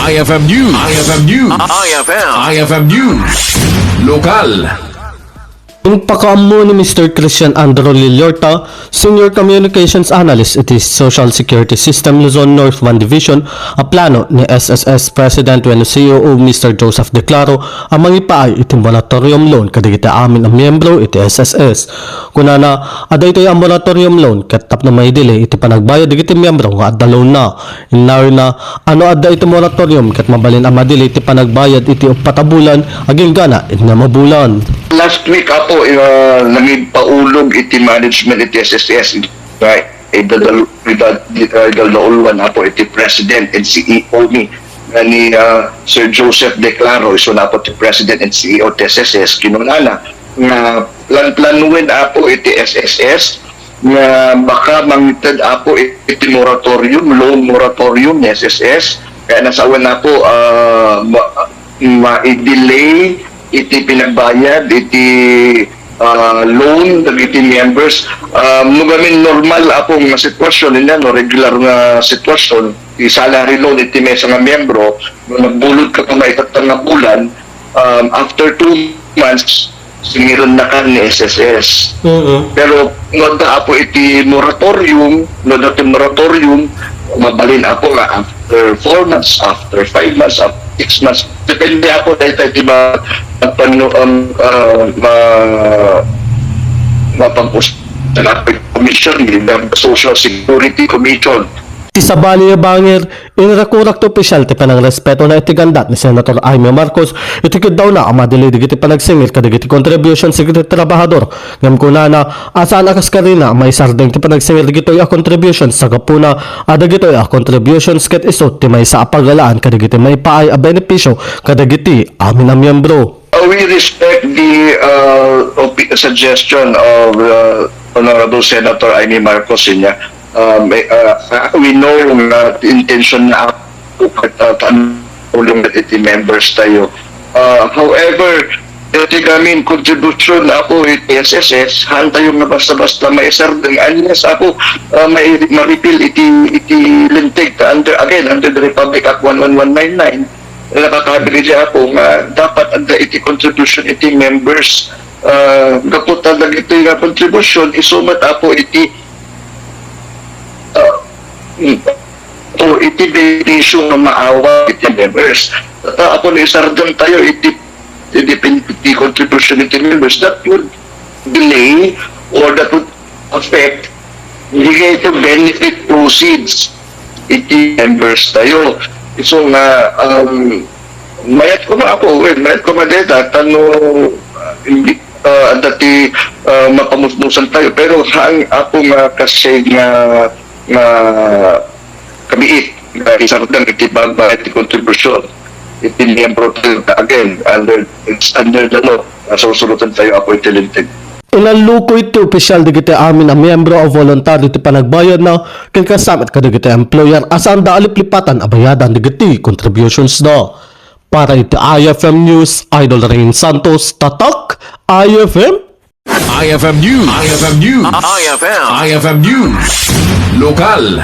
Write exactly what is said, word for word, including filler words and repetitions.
I F M News. I F M News. I F M. I F M News. Lokal. Impakaammo ni Mister Christian Andrew Liliorta, Senior Communications Analyst iti Social Security System Luzon North one Division, a plano ni S S S President wenno C E O Mister Joseph Declaro a mangipaay iti moratorium loan kadagiti amin a miyembro iti S S S. Kunana, adda itoy a moratorium loan ket tapno maidelay iti panagbayad dagiti miyembro nga adda loan na. Innawina, ano adda iti moratorium ket mabalin a madelay iti panagbayad iti uppat a bulan agingga na innem a bulan. Last week, Apo, uh, nangipaulo iti management iti S S S nga idadal-, idad-, idadaldaulwan, Apo, iti President and C E O ni, nga ni, uh, Sir Joseph Declaro, isu na, Apo, ti President and C E O ti S S S, kinunana nga plan-planuen, Apo, iti S S S nga baka mangited, Apo, iti moratorium, loan moratorium ni S S S. Kaya nasawen, Apo, ah, ma-, ma-delay iti pinagbayad iti, ah, loan dagiti members. Ah, no gamin normal, Apo, nga sitwasyon, ina, no, regular nga sitwasyon, ti salary loan iti maysa nga miyembro, no nagbulod ka pa maitatta nga bulan, um, after two months, singirennakan ni S S S. Mm-mm. Pero no adda, Apo, iti moratorium, no adda ti moratorium, mabalin, Apo, nga after four months, after five months, after six months. Depende, Apo, dayta iti ma-, panu-, um, uh, ma-, mapag-us-, commission, the Social Security Commission. Ti sabali a bangir, inrakurak ti opisyal ti panangrespeto na iti gandat ni Senator Imee Marcos iti kiddawna a madelay dagiti panagsingir kadagiti contributions dagiti trabahador. Ngem kunana a saan a kaskarina a maisardeng ti panagsingir dagitoy a contributions sa gapuna a dagitoy a contributions ket isu ti maysa a pagalaan kadagiti maipaay a benepisio kadagiti amin a miyembro. Uh, we respect the, uh, opi-, suggestion of, uh, Honorable Senator Imee Marcos, Senior. Um, eh, uh, we know nga intention na, uh, ulong iti members tayo. Uh, however, iti gamin contribution, Apo, iti S S S, haan tayo nga basta-basta maisardeng unless, Apo, uh, may ma-repeal iti, iti linteg ta under, again, under the Republic Act one one one nine nine. Nakakabilin, Apo, nga dapat adda iti contribution iti members. Ah, gapu ta dagitoy nga contribution, isu met, Apo, iti, ah, mm, o iti benepisio nga maawat iti members. Ta, Apo, no isardeng tayo iti, iti pin-, iti contribution iti members, that would delay or that would affect, hindi kayo ito benefit proceeds iti members tayo. So nga, um, mayat ko nga, Apo, well, mayat ko nga deta, tano, uh, hindi, uh, adda ti, uh, mapamusmusan tayo. Pero haan, Apo, nga kasi nga, nga kabiit, nga isardeng iti baba iti contribution iti miyembro tayo. Again, under, it's under the law. Nasusunutan tayo, Apo, iti linteg. Inallukoy ti opisyal dagiti amin a miyembro a voluntaryo ti panagbayadna ken kasamet kadagiti employer a saanda a liplipatan a bayadan dagiti contributions da. Para iti I F M News, Idol Rain Santos, Tatak, I F M. I F M News. I F M News. I F M. I F M News. Lokal.